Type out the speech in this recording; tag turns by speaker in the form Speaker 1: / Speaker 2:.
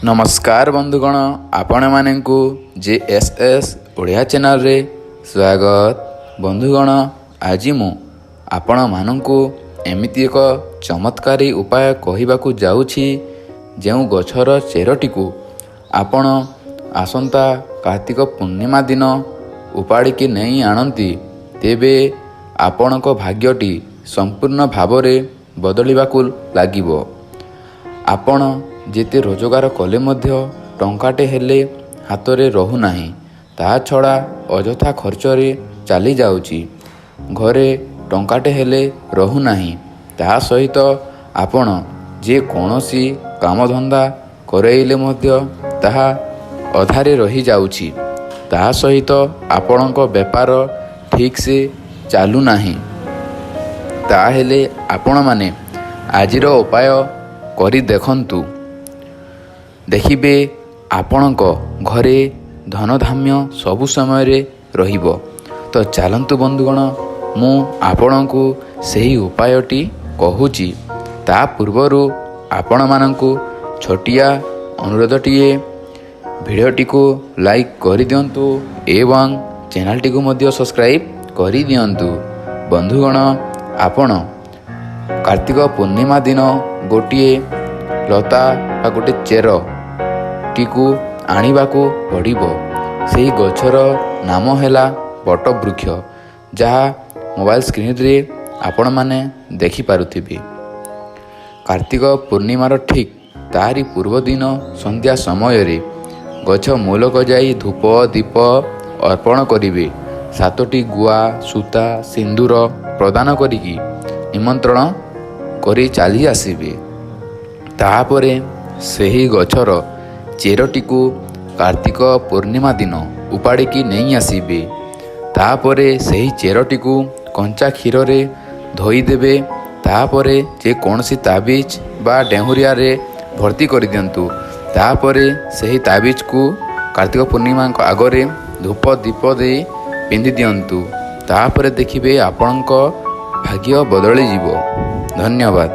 Speaker 1: ନମସ୍କାର ବନ୍ଧୁଗଣ, ଆପଣମାନଙ୍କୁ ଜେ ଏସ୍ ଏସ୍ ଓଡ଼ିଆ ଚ୍ୟାନେଲରେ ସ୍ୱାଗତ। ବନ୍ଧୁଗଣ, ଆଜି ମୁଁ ଆପଣମାନଙ୍କୁ ଏମିତି ଏକ ଚମତ୍କାରୀ ଉପାୟ କହିବାକୁ ଯାଉଛି, ଯେଉଁ ଗଛର ଚେରଟିକୁ ଆପଣ ଆସନ୍ତା କାର୍ତ୍ତିକ ପୂର୍ଣ୍ଣିମା ଦିନ ଉପାଡ଼ିକି ନେଇ ଆଣନ୍ତି, ତେବେ ଆପଣଙ୍କ ଭାଗ୍ୟଟି ସମ୍ପୂର୍ଣ୍ଣ ଭାବରେ ବଦଳିବାକୁ ଲାଗିବ। ଆପଣ ଯେତେ ରୋଜଗାର କଲେ ମଧ୍ୟ ଟଙ୍କାଟେ ହେଲେ ହାତରେ ରହୁନାହିଁ, ତା ଛଡ଼ା ଅଯଥା ଖର୍ଚ୍ଚରେ ଚାଲିଯାଉଛି, ଘରେ ଟଙ୍କାଟେ ହେଲେ ରହୁନାହିଁ, ତା ସହିତ ଆପଣ ଯେ କୌଣସି କାମଧନ୍ଦା କରେଇଲେ ମଧ୍ୟ ତାହା ଅଧାରେ ରହିଯାଉଛି, ତା ସହିତ ଆପଣଙ୍କ ବେପାର ଠିକ୍ସେ ଚାଲୁନାହିଁ, ତାହେଲେ ଆପଣମାନେ ଆଜିର ଉପାୟ କରି ଦେଖନ୍ତୁ। ଦେଖିବେ, ଆପଣଙ୍କ ଘରେ ଧନଧାନ୍ୟ ସବୁ ସମୟରେ ରହିବ। ତ ଚାଲନ୍ତୁ ବନ୍ଧୁଗଣ, ମୁଁ ଆପଣଙ୍କୁ ସେହି ଉପାୟଟି କହୁଛି। ତା ପୂର୍ବରୁ ଆପଣମାନଙ୍କୁ ଛୋଟିଆ ଅନୁରୋଧଟିଏ, ଭିଡ଼ିଓଟିକୁ ଲାଇକ୍ କରିଦିଅନ୍ତୁ ଏବଂ ଚ୍ୟାନେଲଟିକୁ ମଧ୍ୟ ସବସ୍କ୍ରାଇବ୍ କରିଦିଅନ୍ତୁ। ବନ୍ଧୁଗଣ, ଆପଣ କାର୍ତ୍ତିକ ପୂର୍ଣ୍ଣିମା ଦିନ ଗୋଟିଏ ଲତା ବା ଗୋଟେ ଚେରଟିକୁ ଆଣିବାକୁ ପଡ଼ିବ। ସେହି ଗଛର ନାମ ହେଲା ବଟବୃକ୍ଷ, ଯାହା ମୋବାଇଲ ସ୍କ୍ରିନରେ ଆପଣମାନେ ଦେଖିପାରୁଥିବେ। କାର୍ତ୍ତିକ ପୂର୍ଣ୍ଣିମାର ଠିକ୍ ତାରି ପୂର୍ବଦିନ ସନ୍ଧ୍ୟା ସମୟରେ ଗଛ ମୂଳକୁ ଯାଇ ଧୂପ ଦୀପ ଅର୍ପଣ କରିବେ। ସାତୋଟି ଗୁଆ, ସୂତା, ସିନ୍ଦୁର ପ୍ରଦାନ କରିକି ନିମନ୍ତ୍ରଣ କରି ଚାଲି ଆସିବେ। ତାପରେ ସେହି ଗଛର ଚେରଟିକୁ କାର୍ତ୍ତିକ ପୂର୍ଣ୍ଣିମା ଦିନ ଉପାଡ଼ିକି ନେଇ ଆସିବେ। ତାପରେ ସେହି ଚେରଟିକୁ କଞ୍ଚା କ୍ଷୀରରେ ଧୋଇଦେବେ। ତାପରେ ଯେକୌଣସି ତାବିଜ ବା ଡେହୁରିଆରେ ଭର୍ତ୍ତି କରିଦିଅନ୍ତୁ। ତାପରେ ସେହି ତାବିଜକୁ କାର୍ତ୍ତିକ ପୂର୍ଣ୍ଣିମାଙ୍କ ଆଗରେ ଧୂପ ଦୀପ ଦେଇ ପିନ୍ଧି ଦିଅନ୍ତୁ। ତାପରେ ଦେଖିବେ, ଆପଣଙ୍କ ଭାଗ୍ୟ ବଦଳିଯିବ। ଧନ୍ୟବାଦ।